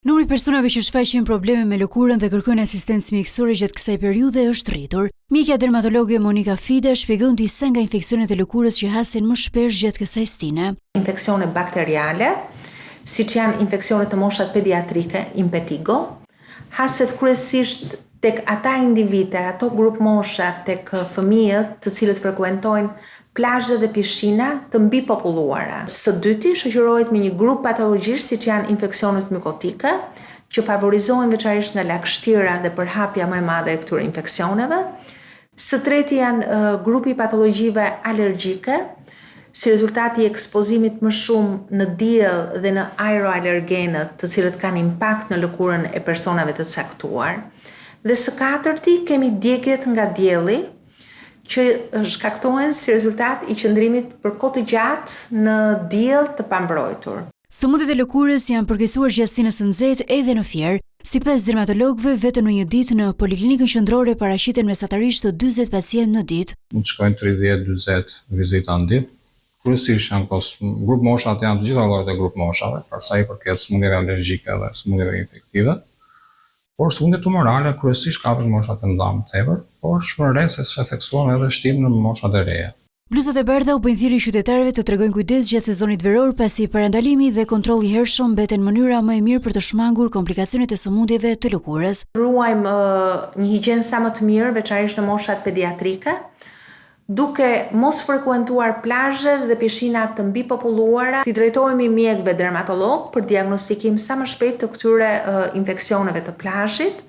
Numri i personave që shfaqin probleme me lëkurën dhe kërkojnë asistencë mjekësore gjatë kësaj periudhe është rritur. Mjekja dermatologe Monika Fida shpjegon disa nga infeksionet e lëkurës që hasen më shpesh gjatë kësaj stine. Infeksione bakteriale, siç janë infeksionet në moshat pediatrike, impetigo, haset kryesisht tek ata individë, tek ato grupmosha, tek fëmijët të cilët frekuentojnë plazhe dhe pishina të mbipopulluara. Së dyti, shoqërohet me një grup patologjish siç janë infeksionet mykotike, që favorizohen veçanërisht nga lagështira dhe përhapja më e madhe e këtyre infeksioneve. Së treti janë grupi i patologjive alergjike, si rezultat i ekspozimit më shumë në diell dhe në aeroalergenët, të cilët kanë impakt në lëkurën e personave të caktuar. Dhe së katërti kemi djegiet nga dielli, që shkaktohen si rezultat i qëndrimit për kohë të gjatë në diell të pambrojtur. Sëmundjet e lëkurës janë përkeqësuar gjatë stinës së nxehtë edhe në Fier. Sipas dermatologëve, vetëm në një ditë në Poliklinikën Qendrore paraqiten mesatarisht 40 pacientë në ditë. Mund të shkojnë 30, 40 vizita në ditë. Kryesisht janë këto grupmoshat janë të gjitha llojet e grupmoshave, për sa i përket sëmundjeve alergjike dhe sëmundjeve infektive. Por sëmundjet tumorale kryesisht kapin moshat e mëdha më tepër, por është vënë re se siç e theksuam edhe shtim në moshat e reja. Bluzat e bardha u bëjnë thirrje qytetarëve të tregojnë kujdes gjatë sezonit veror pasi parandalimi dhe kontrolli i hershëm mbeten mënyra më e mirë për të shmangur komplikacionet e sëmundjeve të lëkurës. Ruajmë një higjienë sa më të mirë, veçanërisht në moshat pediatrike, duke mos frekuentuar plazhe dhe pishina të mbipopulluara, t'i drejtohemi mjekëve dermatologë për diagnostikim sa më shpejt të këtyre infeksioneve të plazhit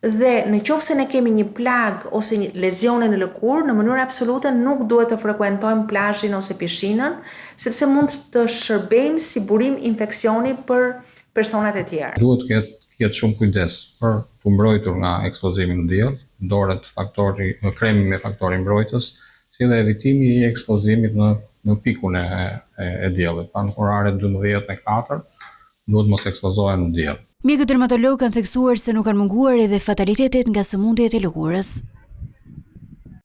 Dhe në qoftë se ne kemi një plagë ose një lezione në lëkurë, në mënyrë absolute nuk duhet të frekuentojmë plazhin ose pishinën, sepse mund të shërbejmë si burim infeksioni për personat e tjerë. Duhet të ketë ketë shumë kujdes për t'u mbrojtur nga ekspozimi në diell, përdoret faktori, kremi me faktorin mbrojtës, si dhe evitimi i ekspozimit në në pikun e e, e diellit, pra në oraret 12 me 4 duhet mos ekspozohen në diell. Mjekët dermatologë kanë theksuar se nuk kanë munguar edhe fatalitetet nga sëmundjet e lëkurës.